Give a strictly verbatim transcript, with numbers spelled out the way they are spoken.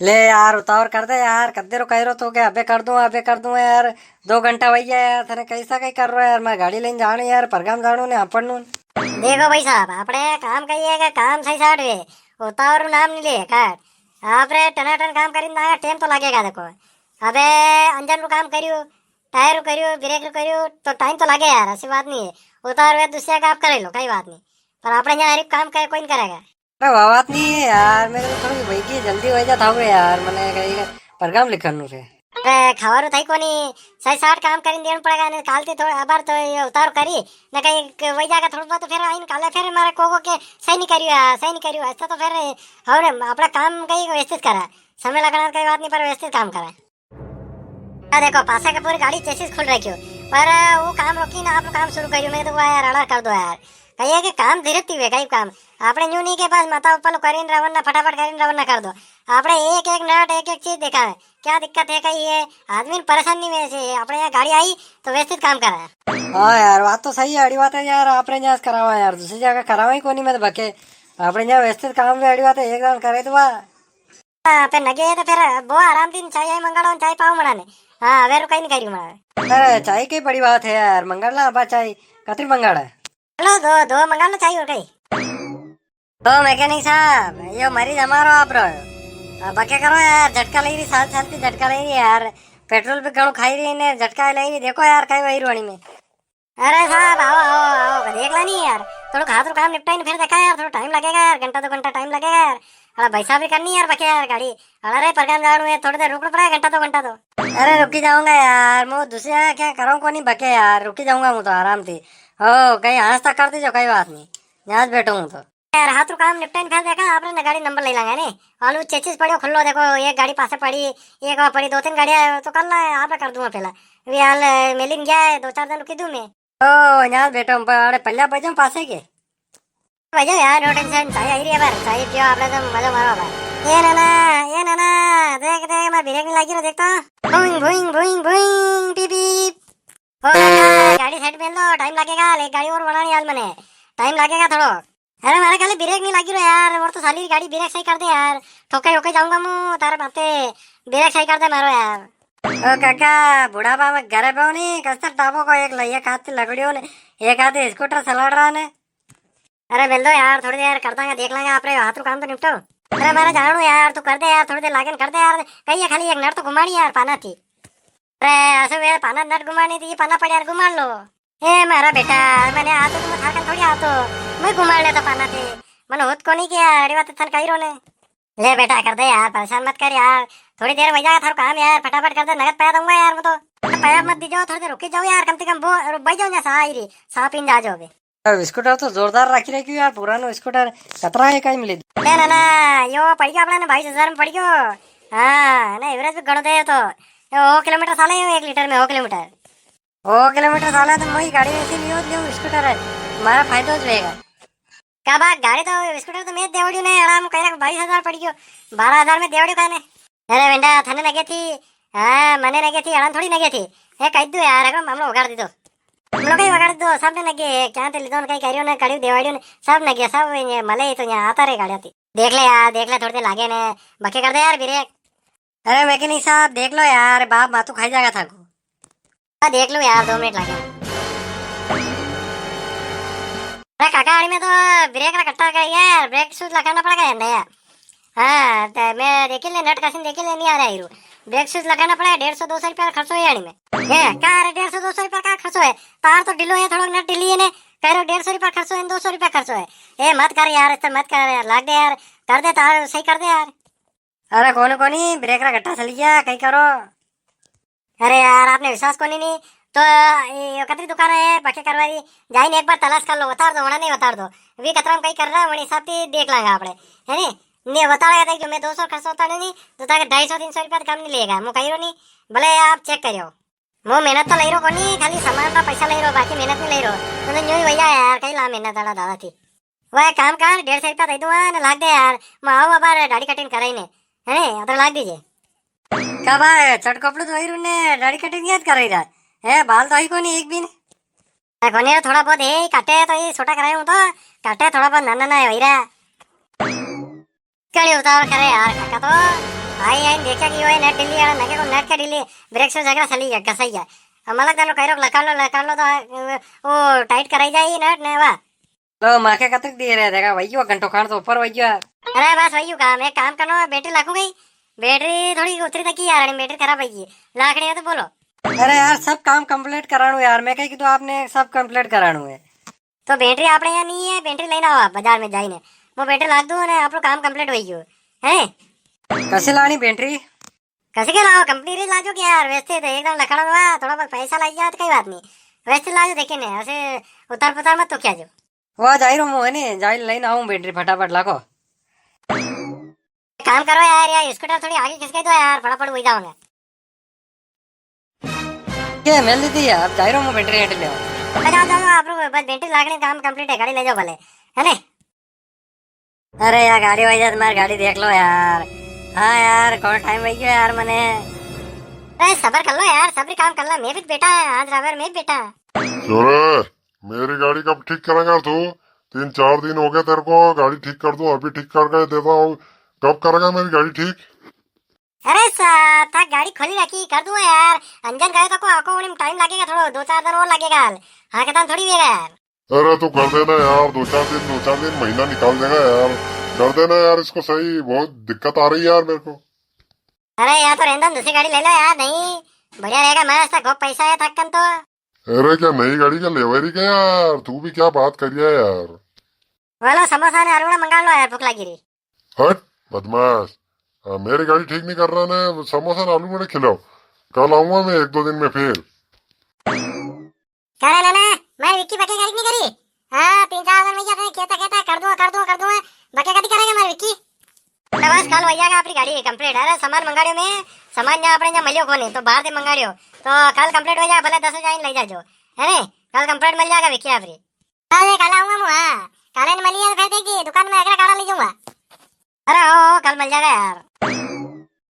ले यार, उतावर कर दे यार, कद्दे रो कह रो तो के अबे कर दूं, अबे कर दूं यार। दो घंटा वई गया यार, थने कैसा कई कर रो यार, मैं गाड़ी लेने जाणो यार, परगाम जाणो ने आपणनू। देखो भाई साहब, आपणे काम कही है कि काम सही साट वे, उतावर रो नाम नी ले काट। आपरे टनाटन काम करीन ना, टेम तो लागेगा। देखो, अबे इंजन रो काम करियो, टायर रो करियो, ब्रेक रो करियो, तो टाइम तो लागे यार, ऐसी बात नी है। उतावर वे दूसरे का आप करे लो, कई बात नी, पर आपणे यहाँ हर एक काम करे, कोई नी करेगा। अरे, वा बात नी है यार, मेरे को थोड़ी वही की जल्दी हो जाता हो यार, मने कहीं प्रोग्राम लिखन नु रे। अरे, खावा रो थाई कोनी, सही साठ काम करीन देन पड़ेगा ने, काल ते थोड़ा अबार तो ये उतार करी, ने कहीं क-, वही जाकर थोड़ा बहुत तो फिर आइन काले फिर मारे को, को के सही नी करियो यार, सही नी करियो, ऐसा तो फिर और अपना काम कहीं व्यवस्थित करा, समय लगना कई बात नी, पर व्यवस्थित काम करा। आ देखो, पासे के पूरी गाड़ी चेसिस खुल रखियो, पर वो काम रोकी ना, आपणो काम शुरू करियो। मैं तो हुआ यार, अड़ा कर दो यार। कहिए कि काम धीरे ती वे, कई काम। आपणे न्यू नी के पास माता ऊपर करीन रवन ना, फटाफट करीन रवन ना कर दो। आपणे एक एक नट, एक एक चीज देखा है, क्या दिक्कत है, कई है। आदमी ने परेशान नी वे से, आपणे यहाँ गाड़ी आई तो व्यवस्थित काम करा है। हाँ यार, बात तो सही है, अड़ी बात है यार, आपणे यहाँ से करावा यार, दूसरी जगह करावा ही कोनी, मैं तो बके। आपणे यहाँ व्यवस्थित काम भी अड़ी बात है, एक दान करे तो वाह। हाँ, पे नगे है तो फिर वो आराम दिन चाय आई मंगाड़ो, चाय पाओ मना ने। हाँ, अबे रुकाई नी करी मना। अरे, चाय की बड़ी बात है यार, मंगाड़ ला अबा चाय, कतरी मंगाड़ा है? लो, दो, दो मंगाड़ लो चाय और कई। ओ मैकेनिक साहब, यो मरीज हमारो आप रो। अब क्या करो यार, झटका ले रही, साल साल की झटका ले रही है यार। पेट्रोल भी घणो खाई रही ने, झटका ले रही, देखो यार, कई वही रोनी में। अरे साहब, आओ, आओ, आओ, देख ला नी यार, थोड़ो हाथ रो काम निपटाई ने फिर देखा यार, थोड़ो टाइम लगेगा यार, घंटा दो घंटा टाइम लगेगा यार। अरे भाई साहब भी करनी यार बके यार गाड़ी। अरे रे, परगाम जाणू है, थोड़ी देर रुकना पड़ेगा, घंटा दो घंटा तो। अरे रुकी जाऊंगा यार, मैं दूसरी जगह क्या करूँ कोनी बके यार, रुकी जाऊंगा मैं तो आराम से। हो, कहीं हाथ तक कर दीजो, कई बात नी, यहाँ बैठो हूँ तो। यार, हाथ रो काम निपटाइन फिर देखा, आपणे ने गाड़ी नंबर ले लांगा ने। आलू चेचिस पड़ियो खुल्लो, देखो, एक गाड़ी पासे पड़ी, एक वहाँ पड़ी, दो तीन गाड़ियाँ तो कर ला, आपणे कर दूंगा पहला। वे हाल, अ, मेलिन गया है, दो चार दिन रुकी दूं मैं। ओ, यहाँ बैठो, हम अरे पल्ला बजम पासे के। बजो यार, no tension, चाय आई रही है बार, चाय पियो, आपणे तो मजा मारो बार। ए नाना, ए नाना, देख, देख, मैं ब्रेक नी लागी रो, देख तो। भुइंग, भुइंग, भुइंग, भुइंग, पीप, पीप। ओ काका, गाड़ी साइड में लो, टाइम लागेगा, ले गाड़ी और बनानी हाल मने। टाइम लागेगा थोड़ो। अरे मारे खाली ब्रेक नी लागी रो यार, और तो साली गाड़ी ब्रेक सही कर दे यार। ठोके ठोके जाऊंगा मु तारे बाते, ब्रेक सही कर दे मारो यार। ओ काका, बुढ़ापा में घरे पे नी, कस्तर टापो को एक ल-, एक हाथ से लगड़ियो ने, एक हाथ से स्कूटर चलाड़ रहा ने। अरे मिल दो यार, थोड़ी देर कर दांगा, देख लांगा, आपरे हाथ रो काम तो निपटो। अरे मारे जाणू यार, तू कर दे यार, थोड़ी देर लागेन कर दे यार, कई है खाली एक नट तो घुमानी यार, पाना थी। अरे, असो वे पाना नट घुमानी थी, ये पाना पड़े यार, घुमा लो। ए, मारा बेटा, मने आतो तो मैं थाकन थोड़ी आतो, मैं घुमा लेता पाना थी। मने होत कोनी के यार, अड़ी बात थन कही रो ने। ले बेटा, कर दे यार, परेशान मत कर यार। थोड़ी देर वही जाएगा थारो काम यार, फटाफट कर दे, नगद पया दूंगा यार मैं तो। पया मत दीजो, थोड़ी देर रुकी जाओ यार, कम से कम वो, रो-, वही जाओ ना, सा आई री, सा पीन जाजो अबे। अब स्कूटर तो जोरदार राखी रखी यार, पुरानो स्कूटर, कतरा है काई मिले? ए ना ना, यो पड़ गयो अपना ने बाईस हजार में पड़ गयो। हाँ, ना एवरेज भी घणो दे तो। यो हो किलोमीटर साले यो एक लीटर में, हो किलोमीटर। हो किलोमीटर साले तो मोई गाड़ी में से लियो, लियो स्कूटर है। मारा फायदो ज होएगा। का बा, गाड़ी तो, स्कूटर तो मैं देवड़ियो ने, आराम कह रहा बाईस हजार पड़ गयो, बारह हजार में देवड़ियो काने। अरे वेंडा, थाने नगे थी, हाँ, मने नगे थी, अड़ान थोड़ी नगे थी। ए, कह दो यार, अगर मामलो वगाड़ दीदो। मामलो कई वगाड़ दो, सब ने नगे, क्या ते लीधो ने, कई करियो ने, कड़ियो देवाड़ियो ने, सब नगे, सब ये मले ही तो यहाँ आता रे गाड़िया थी। देख ले यार, देख ले, थोड़ी देर लागे ने, बके कर दे यार ब्रेक। अरे मैकेनिक साहब, देख लो यार, बाप माथू खाई जाएगा थाको। हाँ, देख लो यार, दो मिनट लगे। अरे काका, आड़ी में तो ब्रेक का कट्टा का यार, ब्रेक शूज लगाना पड़ेगा यार, नया। हाँ, तो मैं देखी ले, नट कसिन देखी ले, नहीं आ रहा हीरो। ब्रेक शूज लगाना पड़ेगा, डेढ़ सौ दो सौ रुपया खर्चो है आड़ी में। ये, क्या रे, डेढ़ सौ दो सौ रुपया का खर्चो है? तार तो ढीलो है, थोड़ा नट ढीली है ने, कह रहे डेढ़ सौ रुपया खर्चो है, दो सौ रुपया खर्चो है। ए, मत कर यार, ऐसा मत कर यार, लाग दे यार, कर दे तार, सही कर दे यार। अरे कोनी कोनी, ब्रेक रा गट्टा चली गया, कई करो। अरे यार, आपने विश्वास कोनी नी, तो ये कतरी दुकान है पक्के करवा री, जाइन एक बार तलाश कर लो, वताड़ दो, वणा नहीं वताड़ दो। वी कतरा में कई कर रहा, वणी हिसाब से देख लांगा आपणे, है नी? नहीं वताड़ेगा, देख जो मैं दो सौ खर्च होता नहीं, तो ताके ढाई सौ तीन सौ रुपया तो कम नहीं लेगा, मु कही रो नी, भले आप चेक करियो। मु मेहनत तो लई रो कोनी, खाली सामान का पैसा लई रो, बाकी मेहनत नहीं लई रो। तो न्यू ही भैया यार, कई ला मेहनत आला दादा थी। वह काम कर, डेढ़ सौ रुपया दे दूंगा ने, लाग दे यार। मैं आऊँ अबार दाढ़ी कटिंग कराई ने, है ने, अदर लाग दीजे। का भाई, चट कपड़ो तो वही ने, दाढ़ी कटिंग याद कराई रहा है, बाल तो ही कोनी एक भी ने। ए, कोनी, थोड़ा बहुत है, काटे तो ये छोटा कराया हूँ तो, काटे थोड़ा बहुत, नाना ना है वही रहा। कड़ी उतावल करे यार काका तो। आई, आई, देखा कि वो है नट ढीली वाला, नके को नट का ढीली, ब्रेक से जगह सली गया, घसाई गया। अब मतलब तनो कह रो, लकाड़ लो, लकाड़ लो, तो, अ, वो टाइट कराई जाए ये नट ने, वाह। तो माखे कतक दिए रे, देखा, वही यो घंटो खान तो ऊपर वही यो। अरे बस वही यो काम, एक काम करनो, बैटरी लाखू गई, बैटरी थोड़ी उतरी तकी यार, बैटरी खराब है ये, लाखणी है तो बोलो। अरे यार, सब काम कंप्लीट कराणू यार, मैं कही कि तो आपने सब कंप्लीट कराणू है। तो बैटरी आपणे यहाँ नहीं है, बैटरी लेना हो आप बाजार में जाइने। वो बैटरी लाग दो ने, आपणो काम कंप्लीट हो गयो है। कसे लानी बैटरी? कसे के लाओ, कंपनी री लाजो के यार, वैसे तो एकदम लखड़ा हुआ, थोड़ा बहुत पैसा लाग जाए तो कोई बात नहीं, वैसे लाजो देखे ने, ऐसे उतार पुतार मत तो क्या जो। वो जाई रो मु है ने, जाई लेने आऊं बैटरी फटाफट लाखो। काम करो यार, यार स्कूटर थोड़ी आगे खिसके दो यार, फटाफट वही जाऊंगा। के मेल दी थी यार, जाई रो मु बैटरी हेट ले। बस जाओ, जाओ, जाओ, आप लोग बस बैटरी लागने काम कंप्लीट है, गाड़ी ले जाओ भले, है ने? अरे यार, गाड़ी वही जाए, तुम्हारी गाड़ी देख लो यार। हाँ यार, कौन टाइम वही गयो यार मने। अरे सबर कर लो यार, सबर काम कर लो, मैं भी बैठा है, आज रावर मैं भी बैठा। छोरे, मेरी गाड़ी कब ठीक करेगा तू? तीन चार दिन हो गए तेरे को, गाड़ी ठीक कर दूं, अभी ठीक करके देता हूँ। कब करेगा मेरी गाड़ी ठीक? अरे सा, था गाड़ी खोली रखी, कर दूंगा यार। अंजन गयो तो को आको उन्हें टाइम लगेगा थोड़ा, दो चार दिन और लगेगा हाल। हाँ, खत्म थोड़ी होएगा यार। अरे तू कर देना यार, दो चार दिन, दो चार दिन, महीना निकाल देगा यार। कर देना यार इसको सही, बहुत दिक्कत आ रही है यार मेरे को। अरे यार, तो रहने दो, दूसरी गाड़ी ले लो यार, नहीं, बढ़िया रहेगा, मस्त है, खूब पैसा है थक्कन तो। अरे क्या नई गाड़ी का लेवा रही क्या यार, तू भी क्या बात कर रिया है यार। बोलो, समोसा ने आलू वड़ा मंगा लो यार, भूख लगी रही। हट, बदमाश। हाँ, मेरी गाड़ी ठीक नहीं कर रहा ना, समोसा ने आलू वड़े खिलाओ। कल आऊंगा मैं एक दो दिन में फिर। करे ना ना, मैं विक्की बके गाड़ी नहीं करी। हाँ, तीन चार दिन में क्या था, कहता, कहता, कर दूंगा, कर दूंगा, कर दूंगा। बके कभी करेगा मेरी विक्की? तो बस कल वही जाएगा आपकी गाड़ी कंप्लीट। अरे सामान मंगाड़ियो मैं, सामान यहाँ अपने यहाँ मलियो कोने, तो बाहर से मंगाड़ियो। तो कल कंप्लीट हो जाए, भले दस बजे आइन ले जाजो, है ने? कल कंप्लीट मिल जाएगा विक्की आपकी। अरे कल आऊंगा मु, हाँ। काले ने मलिया तो फिर देखिए, दुकान में अगला काढ़ा ले जाऊंगा। अरे हो, हो, कल मिल जाएगा यार।